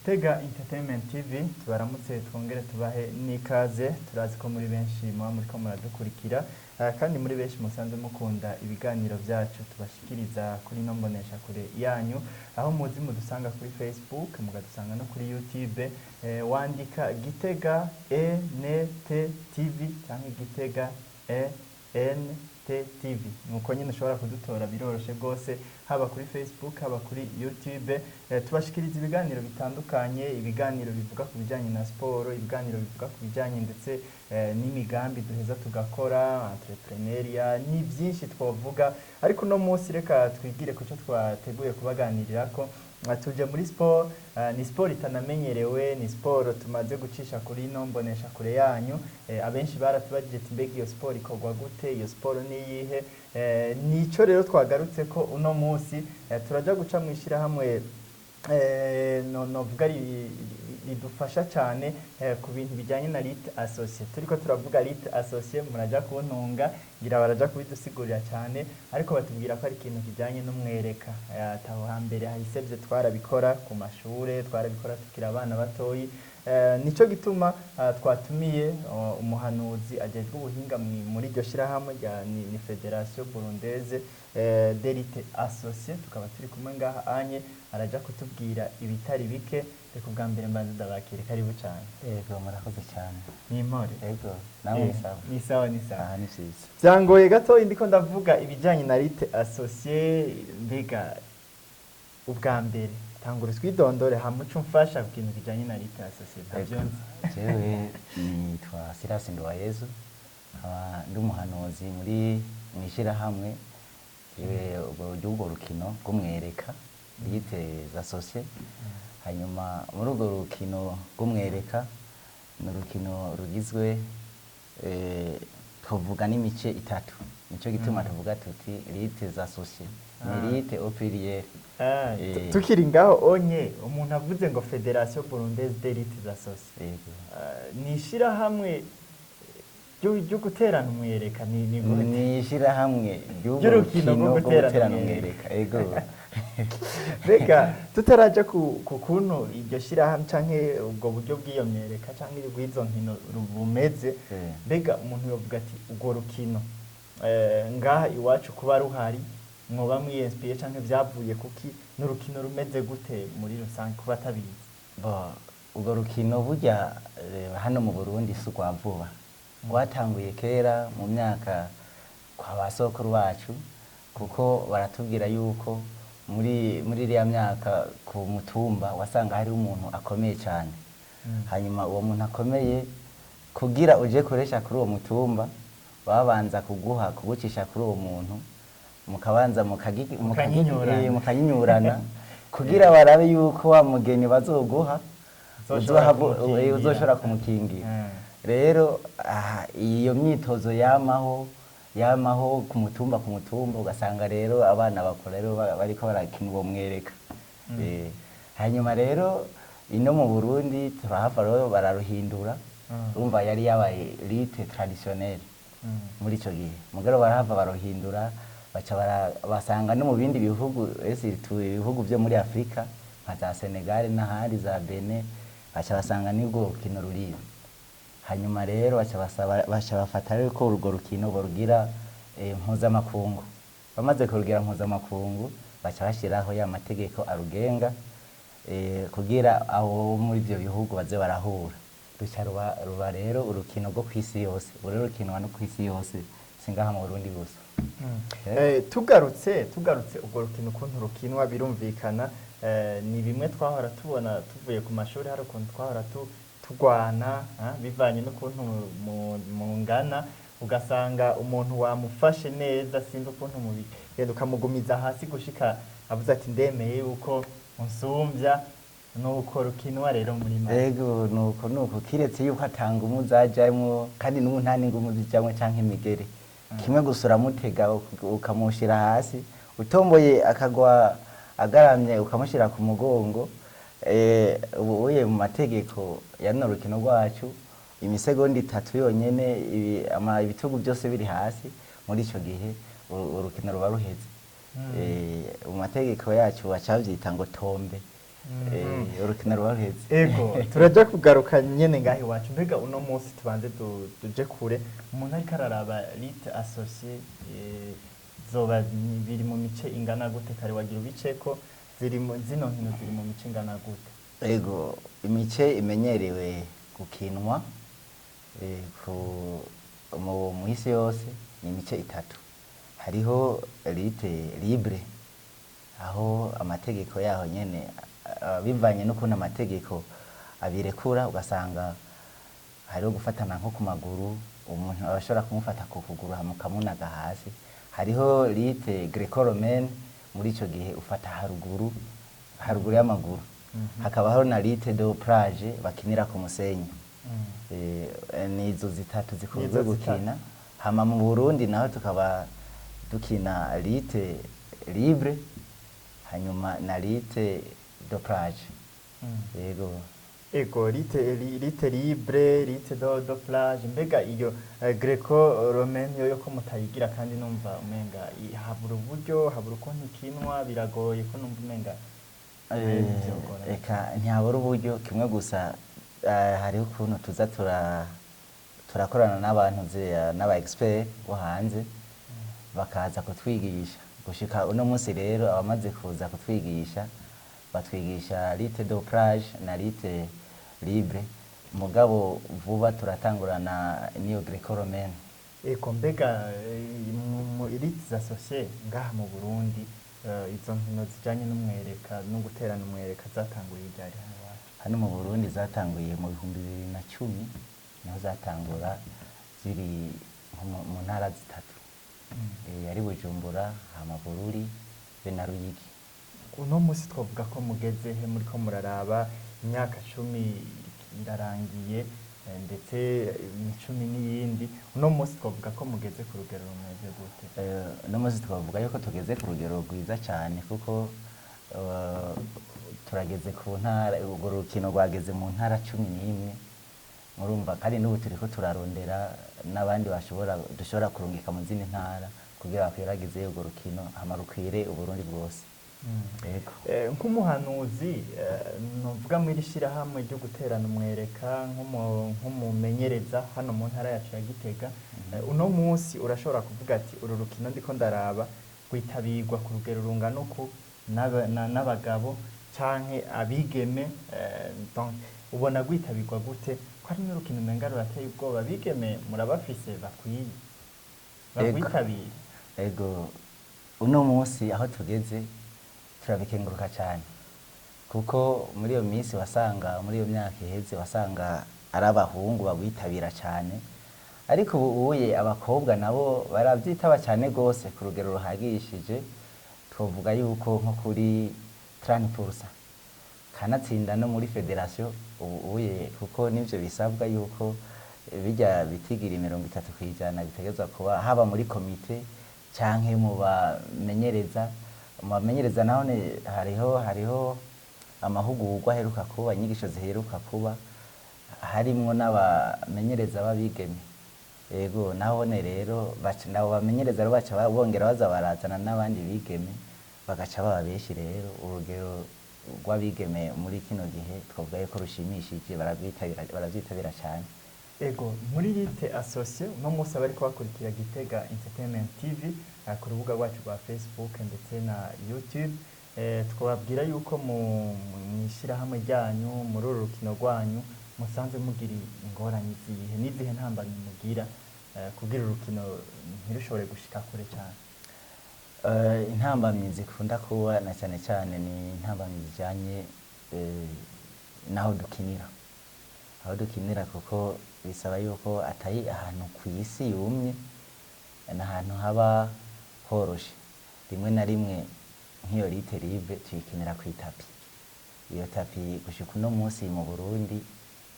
Gitega Entertainment TV, tubaramutse twongere tubahe n'ikaze. Turazi ko muri benshi muba muriko muradukurikira, kandi muri benshi musanzwe mukunda ibiganiro byacu tubashikiriza kuri ino mbonesha kure yanyu, aho muzi mudusanga kuri Facebook, mukadusanga no kuri YouTube. Wandika Gitega ENT TV cyangwa Gitega ENT TV, nuko nyine ushobora kudutora, biroroshe rwose, haba kuri Facebook, haba kuri YouTube. Tubashikiriza ibiganiro bitandukanye, ibiganiro bivuga ku bijyanye na siporo, ibiganiro bivuga ku bijyanye ndetse n'imigambi duheza tugakora, entrepreneuriat, ni byinshi twavuga. Ariko uno munsi reka twigire ku cyo twateguye kubaganirira ko tuje muri siporo. Ni siporo itanamenyerewe, ni siporo tumaze gucisha kuri ino mbonesha kure yanyu. Abenshi baratubajije ati: "Mbega iyo siporo ikorwa gute? Iyo siporo ni iyihe?" Nico rero twagarutse ko uno munsi. Turaja guca mu ishyirahamwe no novuga ridufasha cyane ku bintu bijyanye na lutte associée. Turiko turavuga lutte associée, muraja kuntunga, ngira baraja kubidusigurira cyane, ariko batubwira ko ari ikintu kijyanye n'umwereka. Ataho hambere hahisevye twarabikora ku mashure, twarabikora tukiri abana batoyi. Nico gituma twatumiye umuhanuzi ajejwe ubuhinga muri iryo shirahamwe rya ni Fédération Burundaise de Lutte Associée. Tukaba turi kumwe ngaha anye, araja kutubwira ibitari bike. Reka ubwa mbere mbanze ndabakire, karibu cyane. Yego, murakoze cyane. Ni impore? Yego, nawe? Ni sawa. Ni sawa, ni sawa. Aha ni vyiza. Byangoye gato, ndiko ndavuga ibijyanye na lutte associée. Mbega ubwa mbere tangura twidondore, hama uce umfasha ku kintu kijyanye na lutte associée, ntabyo nzi. Jewe nitwa Silas Nduwayezu, nkaba ndi umuhanuzi muri mw'ishirahamwe ry'urwo rukino rw'umwereka, lutte associée. Hanyuma muri urwo rukino rw'umwereka, ni urukino rugizwe tuvuga n'imice itatu. Nico gituma tuvuga tuti lutte associée ni lutte au pluriel. Tukiri ngaho onye, umuntu avuze ngo Fédération Burundaise de Lutte Associée, ni ishirahamwe ryo guterana umwereka, ni gute? Ni ishirahamwe ry'urwo ry'urukino rukino rwo rwo guterana guterana umwereka. umwereka, ego. Reka tutaraja ku kuntu iryo shirahamwe canke ubwo buryo bw'iyo myereka canke bw'izo nkino bumeze, mbega umuntu yovuga ati urwo rukino ngaha iwacu kuba ruhari, mwoba mwiyinspiye canke vyavuye kuki? N'urukino rumeze gute muri rusange kuba atabizi? Bo, urwo rukino burya hano mu Burundi si urwa vuba, rwatanguye kera mu myaka kwa ba sokuru bacu, kuko baratubwira yuko muri iriya myaka ku mutumba wasanga hariho umuntu akomeye cyane. Hanyuma uwo muntu akomeye, kugira uje kuresha kuri uwo mutumba, babanza kuguha kugucisha kuri uwo muntu, mukabanza mukanyinyurana. Mukanyinyurana kugira barabe yuko wa mugeni bazoguha uzoshobora kumukingira. Uzoshobora kumukingira. Rero aha, iyo myitozo yamaho, yamaho ku mutumba ku mutumba, ugasanga rero abana bakora rero bariko barakina uwo mwereka. Hanyuma rero ino mu Burundi turahava rero bararuhindura. Urumva yari yabaye lutte traditionnelle muri ico gihe, mugabo barahava baruhindura, baca basanga no mu bindi bihugu, ese ibihugu byo muri Afrika nka za Senegal n'ahandi za Benin, baca basanga nibwo rukino ruriyo. Hanyuma rero baca basaba, baca bafata rero ko urwo rukino borugira mpuzamakungu. Bamaze kurugira mpuzamakungu, baca bashyiraho ya mategeko arugenga, kugira abo muri ibyo bihugu baze barahura. Ruca ruba rero urukino rwo kw'isi yose. Ubu rero rukinwa no kw'isi yose, si ngaha mu Burundi gusa. Tugarutse urwo rukino ukuntu rukinwa, birumvikana, ni bimwe twahora tubona tuvuye ku mashuri, hari ukuntu twahora tugwana, bivanye n'ukuntu mungana, ugasanga umuntu wamufashe neza, sinzi ukuntu mubigenda, ukamugumiza hasi gushika avuze ati: "Ndemeye yuko unsumbya." Nuko rukinwa rero muri make? Ego, nuko, kiretse yuko atanga umuzajamwo, kandi n'ubu nta n'ingumu zijamwo canke imigere. Kimwe gusa uramutega ukamushira hasi, utomboye akagwa agaramye, ukamushira ku mugongo. Ubu uye mu mategeko ya runo rukino rwacu, imisegonda 3 yonyene, ibitugu byose biri hasi, muri ico gihe urukino ruba ruheze. Mu mategeko yacu baca bavyita ngo tombe. Urukino ruba ruheze. Ego, turaja kugaruka nyene ngaho iwacu. Mbega uno munsi tubanze tuje kure, umuntu ariko araraba lutte associée, zoba biri mu mice ingana gute? Kare wagira ubiceko, ziri zino nkino ziri mu mice ingana gute? Ego, imice imenyerewe gukinwa mu isi yose ni imice itatu. Hariho lutte libre, aho amategeko yaho nyene bivanye n'ukuntu amategeko abirekura, ugasanga hariho gufatana nko ku maguru, umuntu aba ashobora kumufata ku kuguru hama ukamunaga hasi. Hariho lutte gréco-romaine, muri ico gihe ufata haruguru, haruguru y'amaguru. Hakabaho na lutte de plage, bakinira ku musenyi. Nizo zitatu zikunzwe Nizo zitatu. gukina. Hama mu Burundi naho tukaba dukina lutte libre, hanyuma na lutte de plage. Yego. Ego, lutte libre, lutte de plage. Mbega iyo gréco-romaine yo ko mutayigira, kandi numva umenga habura uburyo, habura ukuntu ikinwa, biragoye, ko numva umenga vyogorana? Eka, ntihabura uburyo. Kimwe gusa, hariho ukuntu tuza turakorana n'abantu n'aba expert bo hanze bakaza kutwigisha. Gushika uno munsi rero, abamaze kuza kutwigisha batwigisha lutte de plage na lutte libre, mugabo vuba turatangurana n'iyo gréco-romaine. Ego, mbega mu lutte associée ngaha mu Burundi, izo nkino zijanye n'umwereka no guterana umwereka zatanguye ryari hano iwacu? Hano mu Burundi zatanguye mu 2010, niho zatangura, ziri nko mu ntara zitatu. Yari Bujumbura, hama Bururi be na Ruyigi. Uno munsi twavuga ko mugeze he, muriko muraraba imyaka 10 irarangiye, ndetse ni 10 n'iyindi, uno munsi twavuga ko mugeze ku rugero rumeze gute? Uno munsi twavuga yuko tugeze ku rugero rwiza cyane, kuko turageze ku ntara, urwo rukino rwageze mu ntara 11, murumva. Kandi n'ubu turiko turarondera n'abandi bashobora dushobora kurungika mu zindi ntara kugira bakwiragize urwo rukino, hama rukwire Uburundi bwose. Yego. Nk'umuhanuzi, novuga muri iri shirahamwe ryo guterana umwereka, nk'umumenyereza hano mu ntara yacu ya Gitega, uno munsi urashobora kuvuga ati uru rukino ndiko ndaraba rwitabirwa ku rugero rungana uku n'abagabo canke abigeme, donc ubona rwitabirwa gute, ko ari n'urukino umenga rurateye ubwoba? Abigeme murabafise bakwiye barwitabira? Ego, uno munsi aho tugeze turabikenguruka cyane, kuko muri iyo minsi wasanga, muri iyo myaka iheze, wasanga ari abahungu bagwitabira cyane, ariko ubu uye abakobwa nabo barabyitaba cyane rwose ku rugero ruhagishije. Twavuga yuko nko kuri 30%, kanatsinda no muri fédération ubu uye, kuko nivyo bisabwa yuko bijya bitigira 30% bitegerezwa kuba haba muri komite canke mu bamenyereza. Mu bamenyereza naho hariho amahugurwa aheruka kuba, inyigisho ziheruka kuba, harimwo n'abamenyereza b'abigeme. Yego, nahone rero nabo bamenyereza rero baca bongera baza barazana n'abandi bigeme, bagaca baba benshi. Rero urugero rw'abigeme muri kino gihe twavuga yuko rushimishije, barabwitabira, baravyitabira cyane. Ego, muri lutte associée, uno munsi abariko bakurikira Gitega Entertainment TV ku rubuga rwacu rwa Facebook ndetse na YouTube, twababwira yuko mu mw'ishirahamwe ryanyu, muri uru rukino rwanyu, musanzwe mugira ingorane izihe, n'izihe ntambamyi mugira kugira urukino ntirushobore gushika kure cyane? Intambamyi zikunda kuba na cyane cyane ni intambamyi zijanye n'aho dukinira, aho dukinira, kuko bisaba yuko atari ahantu ku isi yumye, ni ahantu haba horoshe. Rimwe na rimwe nk'iyo lutte libre tuyikinira ku itapi. Iyo tapi gushika uno munsi mu Burundi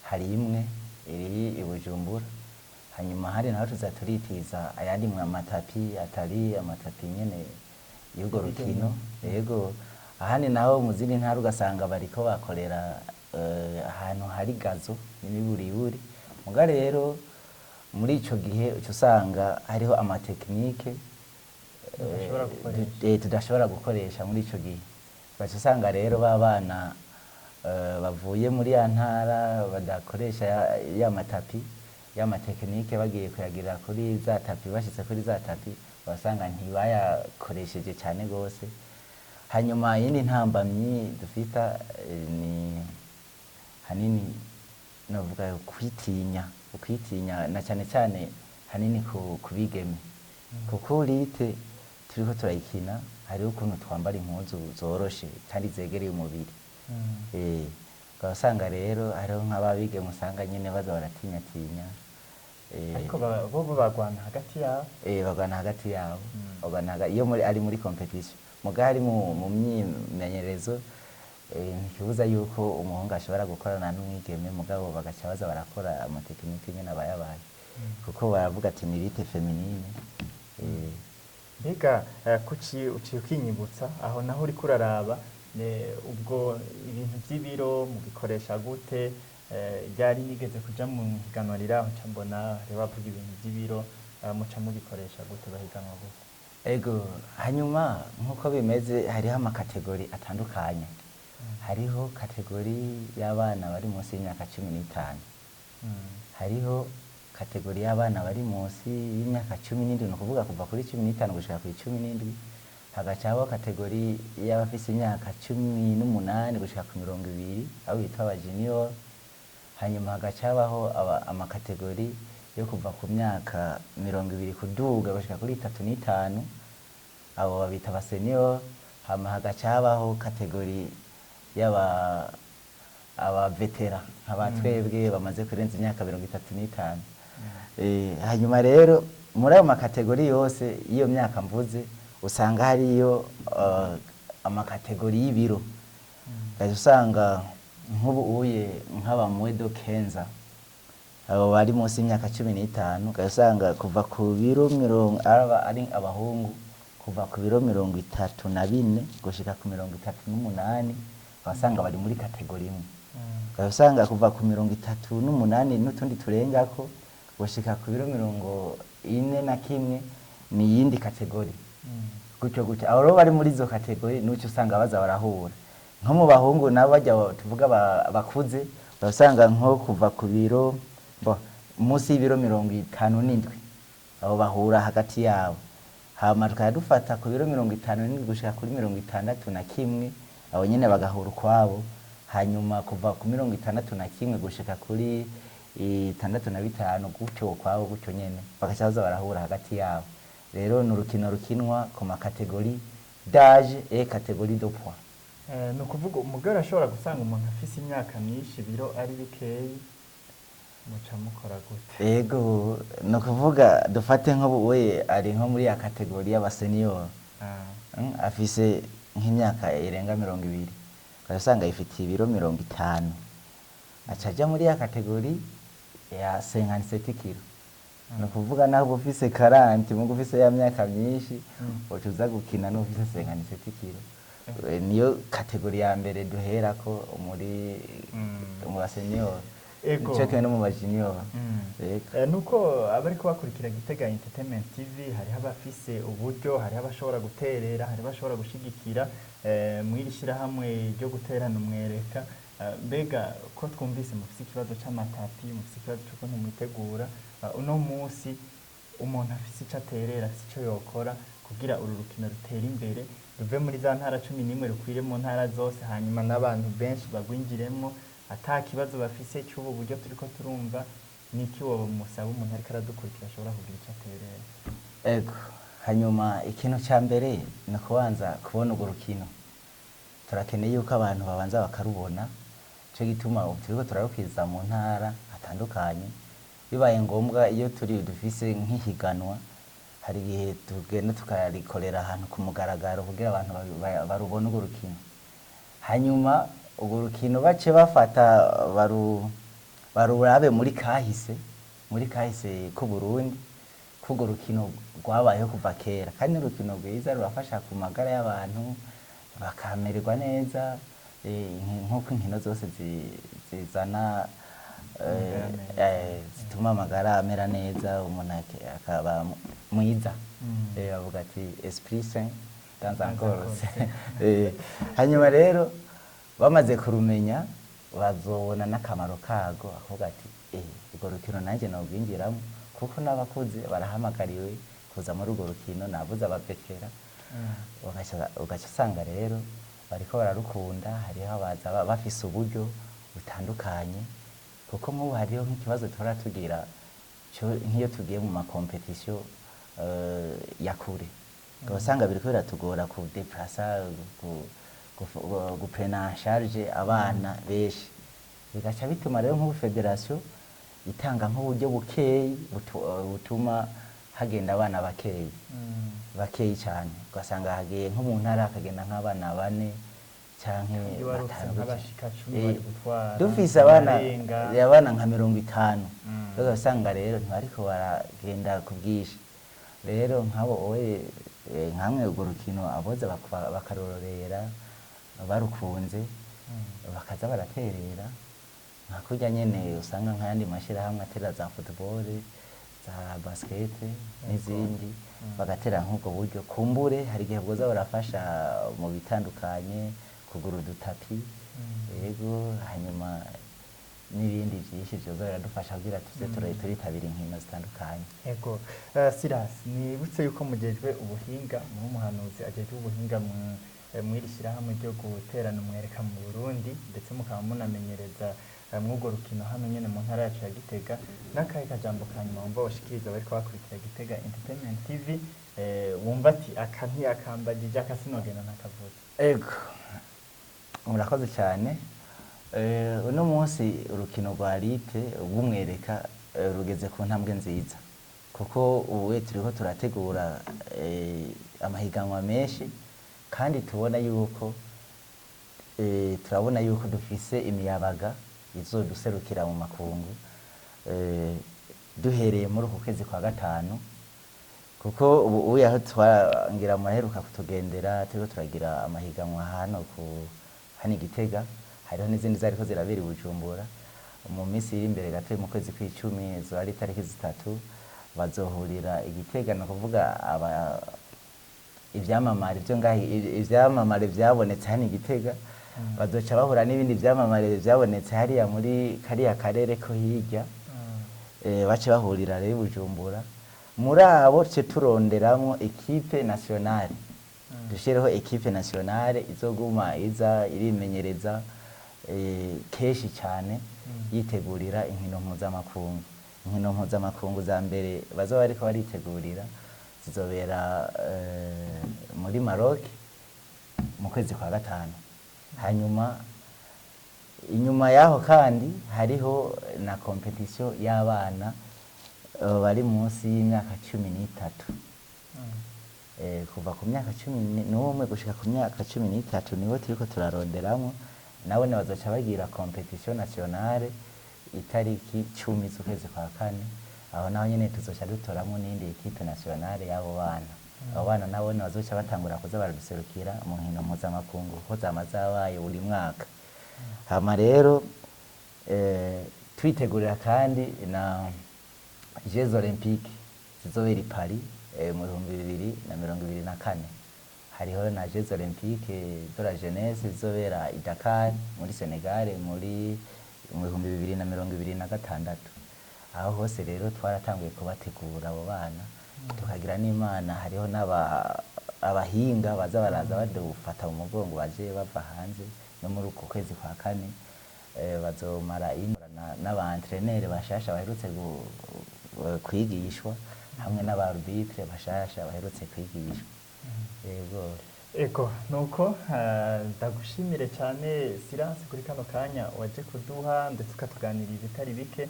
hari imwe iri i Bujumbura, hanyuma hari naho tuza turitiza ayandi matapi atari amatapi nyene y'urwo rukino. Yego, ahandi naho mu zindi ntara ugasanga bariko bakorera ahantu hari gazon n'imiburiburi. Muga rero muri ico gihe uca usanga hariho ama techniques Tudashobora gukoresha. Tudashobora gukoresha muri ico gihe, ugaca usanga rero ba bana bavuye muri ya ntara badakoresha ya matapi, ya ma techniques, bagiye kuyagirira kuri za tapis, bashitse kuri za tapis basanga ntibayakoresheje cyane gose. Hanyuma iyindi ntambamyi dufita ni hanini navuga ukwitinya na cyane cyane hanini ku bigeme, kuko lutte turiko turayikina hariho ukuntu twambara impuzu zoroshe kandi zegereye umubiri. Ugasanga rero hariho nk'ababigeme usanga nyene baza baratinyatinya. Ariko bo bagwana hagati yabo? Bagwana hagati yabo. Bagwana iyo muri ari muri compétition, muga hari mu myimenyerezo, ntikibuza yuko umuhungu ashobora gukorana n'umwigeme, mugabo bagaca baza barakora ama techniques nyene abayabaye, kuko baravuga ati ni lutte féminine. Mbega kuki uciye ukinyibutsa aho naho uriko uraraba ubwo ibintu by'ibiro mubikoresha gute? Ryari nigeze kuja mu higanwa riraho nca mbona hariho bavuga ibintu by'ibiro, muca mubikoresha gute, bahiganwa gute? Ego, hanyuma nk'uko bimeze hariho ama catégories atandukanye. Hariho catégorie y'abana bari munsi y'imyaka 15, hariho catégorie y'abana bari munsi y'imyaka 17, ni ukuvuga kuva kuri 15 gushika kuri 17, hagaca habaho catégorie y'abafise imyaka 18 gushika ku 20, abo bitwa aba junior. Hanyuma hagaca habaho ama catégories yo kuva ku myaka 20 kuduga gushika kuri 35, abo babita aba senior. Hama hagaca habaho catégorie y'aba aba vétérans, nk'aba twebwe bamaze kurenza imyaka 35. Hanyuma rero muri ayo ma catégories yose y'iyo myaka mvuze, usanga hariyo ama catégories y'ibiro. Ugaca usanga nk'ubu uye nk'aba moins de 15, abo bari munsi y'imyaka 15, ugaca usanga kuva ku biro mirongo, aba ari abahungu, kuva ku biro 34 gushika ku 38, ugasanga bari muri catégorie imwe. Ugaca usanga kuva ku 38 n'utundi turengako gushika ku biro 41 ni iyindi catégorie, gutyo gutyo. Abo rero bari muri izo catégories nuco usanga baza barahura. Nko mu bahungu nabo bajya tuvuga bakuze, urasanga nko kuva ku biro bo munsi y'ibiro 57, abo bahura hagati yabo. Hama tukaba dufata ku biro 57 gushika kuri 61, abo nyene bagahura ukwabo. Hanyuma kuva ku 61 gushika kuri 65, gutyo ukwabo, gutyo nyene bagaca baza barahura hagati yabo. Rero ni urukino rukinwa ku ma catégories d'âge et catégorie de poids. Ni ukuvuga umugore ashobora gusanga umuntu afise imyaka myinshi, ibiro ari bikeyi, muca mukora gute? Ego, ni ukuvuga dufate nk'ubu we ari nko muri ya catégorie y'aba senior, afise nk'imyaka irenga 20, ukaba usanga yifitiye ibiro 50, aca aja muri ya catégorie ya 57 kilos. Ni ukuvuga naho uba ufise 40, muga ufise ya myaka myinshi, uca uza gukina n'ufise 57 kilos. Niyo catégorie ya mbere duherako muri mu ba senior. Nico kimwe no mu ba junior. Ego. Nuko abariko bakurikira Gitega Entertainment TV, hariho abafise uburyo, hariho abashobora guterera, hariho abashobora gushigikira mw'iri shirahamwe ryo guterana umwereka. Mbega ko twumvise mufise ikibazo c'ama tapis, mufise ikibazo c'ukuntu mwitegura, uno munsi umuntu afise ico aterera, afise ico yokora kugira uru rukino rutere imbere, ruve muri za ntara 11 rukwire mu ntara zose, hanyuma n'abantu benshi bagwinjiremwo ata kibazo bafise c'ubu buryo turiko turumva, niki wowe musaba umuntu ariko aradukurikira ashobora kugira ico aterera? Ego, hanyuma ikintu ca mbere ni ukubanza kubona urwo rukino. Turakeneye yuko abantu babanza bakarubona, nico gituma ubu turiko turarukwiza mu ntara hatandukanye. Bibaye ngombwa, iyo turi dufise nk'ihiganwa, hari igihe tugenda tukarikorera ahantu ku mugaragaro kugira abantu barubone urwo rukino. Hanyuma urwo rukino bace bafata barurabe muri kahise k'Uburundi, k'urwo rukino rwabayeho kuva kera, kandi n'urukino rwiza rurafasha ku magara y'abantu bakamererwa neza, nk'uko inkino zose zizana Amagara meza. Zituma amagara amera neza, umuntu akaba mwiza. Bavuga ati esprit sain dans un Dans un corps corps sain. Hanyuma rero Bamaze kurumenya bazobona n'akamaro kago, akavuga ati eh, urwo rukino nanjye nogwinjiramo, kuko n'abakuze barahamagariwe kuza muri urwo rukino, navuze abapetera. Ugaca usanga rero bariko bararukunda. Hariho abaza bafise uburyo butandukanye, kuko nk'ubu hariho nk'ikibazo tuhora tugira nk'iyo tugiye mu makompetisiyo ya kure, ugasanga biriko biratugora kudeplasa, guprena en charge abana benshi, bigaca bituma rero nk'ubu federasiyo itanga nk'uburyo bukeyi butuma hagenda abana bakeyi, bakeyi cyane, ugasanga hagiye nko mu ntara hakagenda nk'abana bane canke Kandi wari ufise batanu gutya. nk'abashika 10 bari gutwara, Dufise abana barenga. Abana nka 50, rero ugasanga rero ntibariko baragenda ku bwinshi. Rero nk'abo oye, nkamwe urwo rukino aboza bakarorera barukunze, bakaza baraterera nka kurya nyene usanga nk'ayandi mashirahamwe atera za football, za basket n'izindi, bagatera nk'ubwo buryo. Kumbure hari igihe bwoza barafasha mu bitandukanye, kugura udutapi, yego, hanyuma n'ibindi byinshi byoza biradufasha kugira tuze turitabira inkino zitandukanye. Ego, Silas, nibutse yuko mujejwe ubuhinga, muri umuhanuzi ajejwe ubuhinga mw'iri shyirahamwe ryo guterana umwereka mu Burundi, ndetse mukaba munamenyereza mw'urwo rukino hano nyene mu ntara yacu ya Gitega. N'akahe kajambo ka nyuma wumva woshikiriza bariko bakurikira Gitega Entertainment TV, wumva ati aka ntiyakambagije, aka sinogenda ntakavuze? Ego, murakoze cyane. Uno munsi urukino rwa lite rw'umwereka rugeze ku ntambwe nziza, kuko ubu turiko turategura amahiganwa menshi, kandi tubona yuko turabona yuko dufise imiyabaga izoduserukira mu makungu, duhereye muri uku kwezi kwa gatanu, kuko ubu ubu aho twangira muraheruka kutugendera, turiko turagira amahiganwa hano ku hano i Gitega, hariho n'izindi zariko zirabera i Bujumbura. Mu minsi iri imbere gato, mu kwezi kw'icumi, zoba ari itariki 3, bazohurira i Gitega, ni ukuvuga aba ivyamamare vyo ngaha, ivyamamare vyabonetse hano i Gitega, bazoca bahura n'ibindi vyamamare vyabonetse hariya muri kariya karere ko hirya, bace bahurira rero i Bujumbura. Muri abo ce turonderamwo equipe nationale, dushireho equipe nationale izoguma iza irimenyereza kenshi cyane, yitegurira inkino mpuzamakungu. Inkino mpuzamakungu za mbere bazoba bariko baritegurira zizobera muri Maroc mu kwezi kwa gatanu. Hanyuma inyuma yaho kandi hariho na competition y'abana bari munsi y'imyaka 13. Kuva ku myaka 11 gushika ku myaka 13 nibo turiko turaronderamwo, nabone bazoca bagira competition nationale itariki 10 z'ukwezi kwa kane. Aho naho nyene tuzoca dutoramwo n'iyindi equipe nationale y'abo bana. Abo bana nabone bazoca batangura kuza baraduserukira mu nkino mpuzamakungu, kuko zama zabaye buri mwaka. Hama rero twitegurira kandi na Jeux Olympiques zizobera i Paris mu 2024. Hariho na Jeux Olympiques de la Jeunesse zizobera i Dakar muri Senegal muri mu 2026. Aho hose rero twaratanguye kubategura abo bana, tukagira n'Imana hariho n'aba abahinga baza baraza badufata mu mugongo, baje bava hanze. No muri uko kwezi kwa kane bazomara n'aba entraîneur bashasha baherutse kwigishwa, hamwe n'aba arbitre bashasha baherutse kwigishwa. Yego. Ego, nuko ndagushimire cyane Silas kuri kano kanya waje kuduha, ndetse ukatuganirira ibitari bike.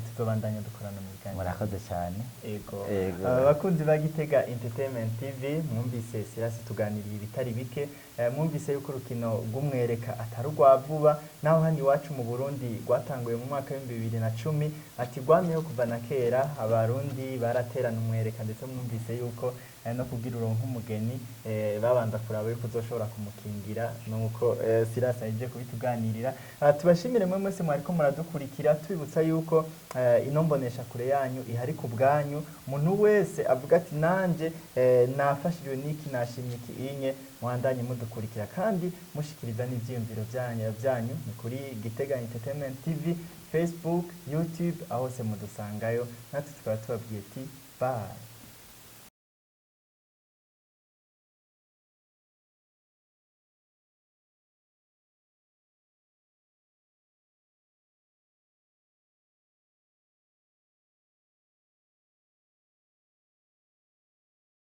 Tuzobandanya dukorana mu biganiro. Murakoze cyane. Ego. Ego. Abakunzi ba Gitega Entertainment TV, mwumvise Silas tuganiriye ibitari bike. Mwumvise yuko urukino rw'umwereka atari urwa vuba, naho hano iwacu mu Burundi rwatanguye mu mwaka w'2010, ati rwamyeho kuva na kera, Abarundi baraterana umwereka, ndetse mwumvise yuko no kugira uronke umugeni babanza kuraba yuko uzoshobora kumukingira nuko Silas aje kubituganirira. Tubashimire mwe mwese mwariko muradukurikira, tubibutsa yuko ino mbonesha kure yanyu ihari ku bwanyu. Umuntu wese avuga ati nanje nafashijwe n'iki, nashimye iki inye, mwandanye mudukurikira kandi mushikiriza n'ivyiyumviro byanyu ni kuri Gitega Entertainment TV, Facebook, YouTube, aho hose mudusangayo, natwe tukaba tubabwiye ati bye.